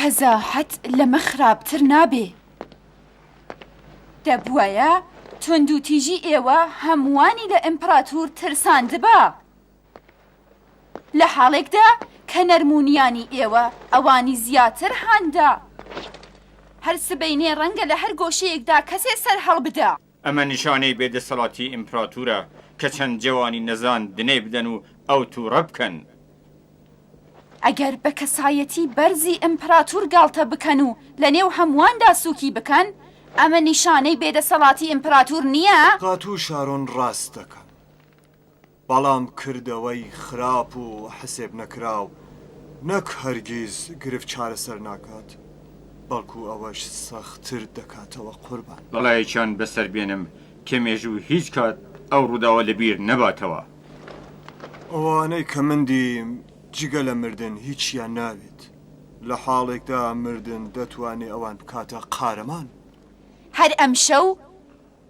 فەزاحەت لەمە خراپتر نابێ. دەبوایە توندوتیژی ئێوە هەمووانی لە ئیمپڕاتور ترساندبا. لە حاڵێکدا کە نەرمونیانی ئێوە ئەوانی زیاتر هاندا. هەر سبەینێ ڕەنگە لە هەر گۆشەیەکدا کەسێ سەر هەڵبدا. ئەمە نیشانەی بێ دەسەڵاتی ئیمپراتورە کە چەند جەوانی نەزان دنەی بدەن و ئەو توڕە بکەن. ئەگەر بە کەسایەتی بەرزی ئیمپراتور گاڵتە بکەن و لە نێو هەموواندا سووکی بکەن، ئەمە نیشانەی بێ دەسەڵاتی ئیمپراتور نییە؟ خاتوو شارۆن ڕاست دەکەن. بەڵام کردەوەی خراپ و حسێب نەکراو نەک هەرگیز گرفت چارەسەر ناکات، بەڵکو ئەوەش سەختتر دەکاتەوە قوربان. بەڵایەکیان بەسەر بێنم کە مێژوو هیچ کات ئەو ڕووداوە لەبیر نەباتەوە. ئەوانەی کە من دیم جگە لە مردن هیچیان ناوێت، لە حاڵێکدا مردن دەتوانێ ئەوان بکاتە قارەمان. هەر ئەمشەو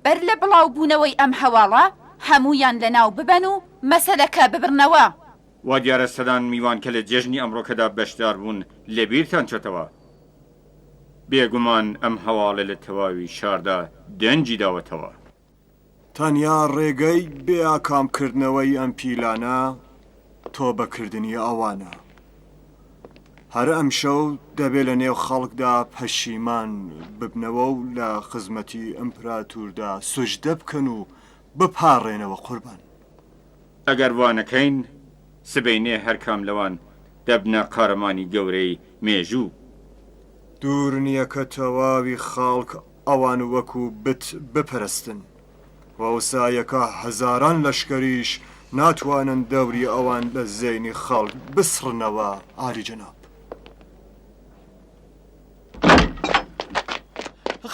بەر لە بڵاوبوونەوەی ئەم هەواڵە هەموویان لەناو ببەن و مەسەلەکە ببڕنەوە. وا دیارە سەدان میوان کە لە جێژنی ئەمڕۆکەدا بەشدار بوون لەبیرتان چۆتەوە. بێگومان ئەم هەواڵە لە تەواوی شاردا دەنگی داوەتەوە. تەنیا ڕێگەی بێ ئاکام کردنەوەی ئەم پیلانە تۆبە کردنی ئەوانە. هەر ئەمشەو دەبێ لە نێو خەڵکدا پەشیمان ببنەوە و لە خزمەتی ئیمپراتوردا سوجدە بکەن و بپاڕێنەوە قوربان. ئەگەر وا نەکەین، سبەینێ هەر کام لەوان دەبنە قارەمانی گەورەی مێژوو. دوور نییە کە تەواوی خەڵک ئەوان وەکوو بت بپەرستن. و ئەوسایەکە هەزاران لەشکەریش ناتوانن دەوری ئەوان لە زەینی خەڵک بسڕنەوە عالیجەناب.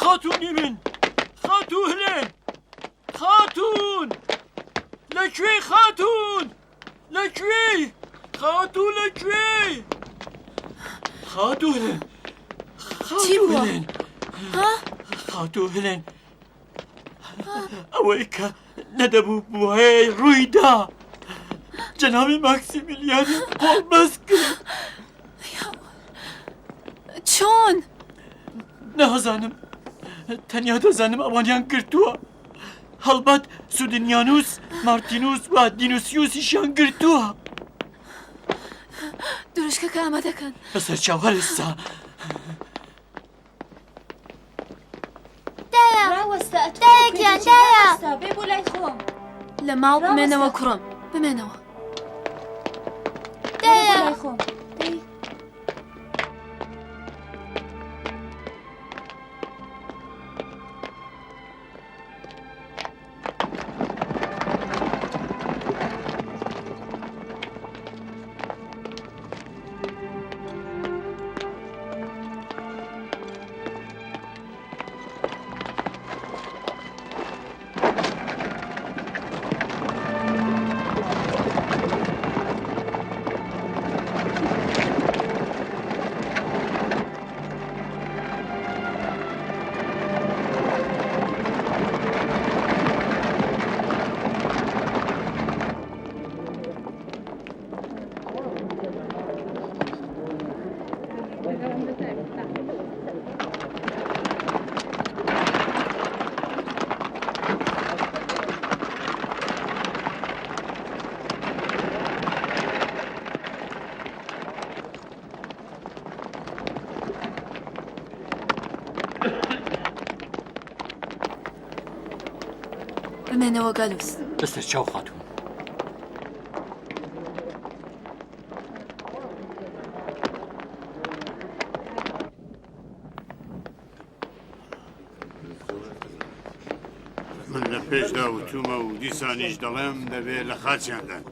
خاتوونی من! خاتوو هلێن! خاتوون! لە کوێی خاتوون؟ لە کوێی؟ خاتوو لە کوێی؟ خاتوو هلێن! چی خاتوو بووە؟ هلێن! ها؟ خاتوو هلێن! ئەوەی کە نەدەبوو بوایە ڕووی دا جەنابی ماکسیمیلیانی قۆڵبەست کرد. چۆن؟ نازانم تەنیا دەزانم ئەوانیان گرتووە هەڵبەت سودنیانوس مارتینوس و دینوسیوسیشیان گرتووە. دروشکەکە ئامادەکەن. بەسەر چاو هەر ئێستا. دایە ڕاوەستە ئەتۆ دایە بۆ کوێ گیان دەچی؟ دایە ڕاوەستە بێ بۆ لای خۆم لە ماڵ ڕاوەستە. بمێنەوە کوڕم بمێنەوە بێ بۆ دایە لای خۆم دەی. بمێنەوە گالوس. بەسەر چاو خاتوون. من لە پێشدا وتومە و دیسانیش دەڵێم دەبێ لە خاچیان دەن.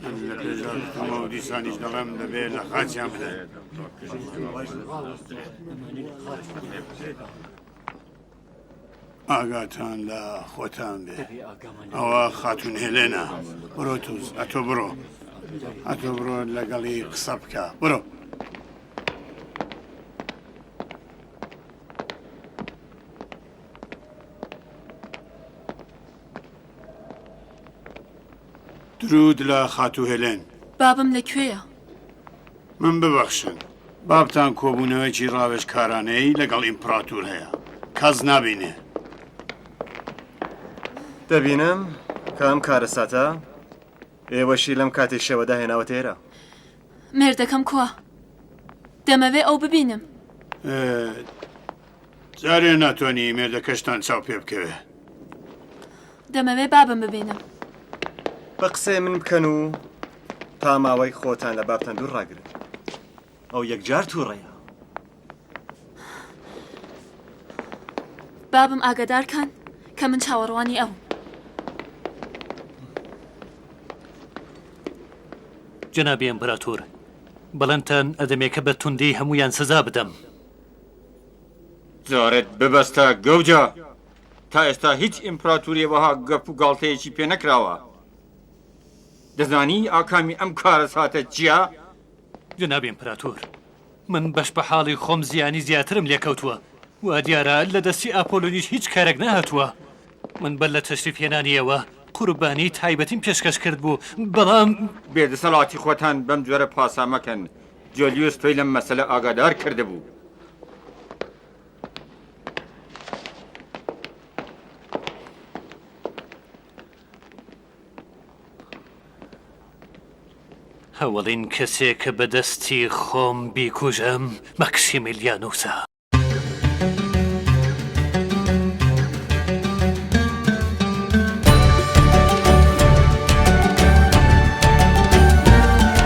من لە پێشدا وتومە و دیسانیش دەڵێم دەبێ لە خاچیان بدەن. ئاگاتان لە خۆتان بێ ئەوە خاتون هێلێنە بڕۆ توز ئەتۆ بڕۆ ئەتۆ بڕۆ لەگەڵی قسە بکە بڕۆ. درود لە خاتوو هێلێن. بابم لە کوێیە؟ من ببەخشن، بابتان کۆبوونەوەیەکی ڕاوێژکارانەی لەگەڵ ئیمپڕاتور هەیە، کەس نابینێ. دەبینم کە ئەم کارەساتە ئێوەشی لەم کاتی شەوەدا هێناوەتە ئێرە. مێردەکەم کوا؟ دەمەوێ ئەو ببینم. جارێ ناتوانی مێردەکەشتان چاو پێ بکەوێ. دەمەوێ بابم ببینم. بە قسەی من بکەن و تا ماوەی خۆتان لە بابتان دوور ڕاگرن. ئەو یەکجار تووڕەیە. بابم ئاگادار کەن کە من چاوەڕوانی ئەوم. جەنابی ئیمپراتۆر، بەڵێنتان ئەدەمێ کە بە توندی هەموویان سزا بدەم. جارێت ببەستە گەوجە! تا ئێستا هیچ ئیمپراتوریە وەها گەپ و گاڵتەیەکی پێ نەکراوە. دەزانی ئاکامی ئەم کارەساتە چییە؟ جەنابی ئیمپراتۆر، من بەش بە حاڵی خۆم زیانی زیاترم لێ کەوتووە. وا دیارە لە دەستی ئاپۆلۆنیش هیچ کارێک نەهاتووە. من بەر لە تەشریف هێنانی ئێوە قوربانیی تایبەتیم پێشکەش کردبوو، بەڵام. بێ دەسەڵاتی خۆتان بەم جۆرە پاسا مەکەن. جۆلیوس تۆی لەم مەسەلە ئاگادار کردبوو. ئەوەڵین کەسێ کە بە دەستی خۆم بیکوژم مەکسیمیلیانوسە.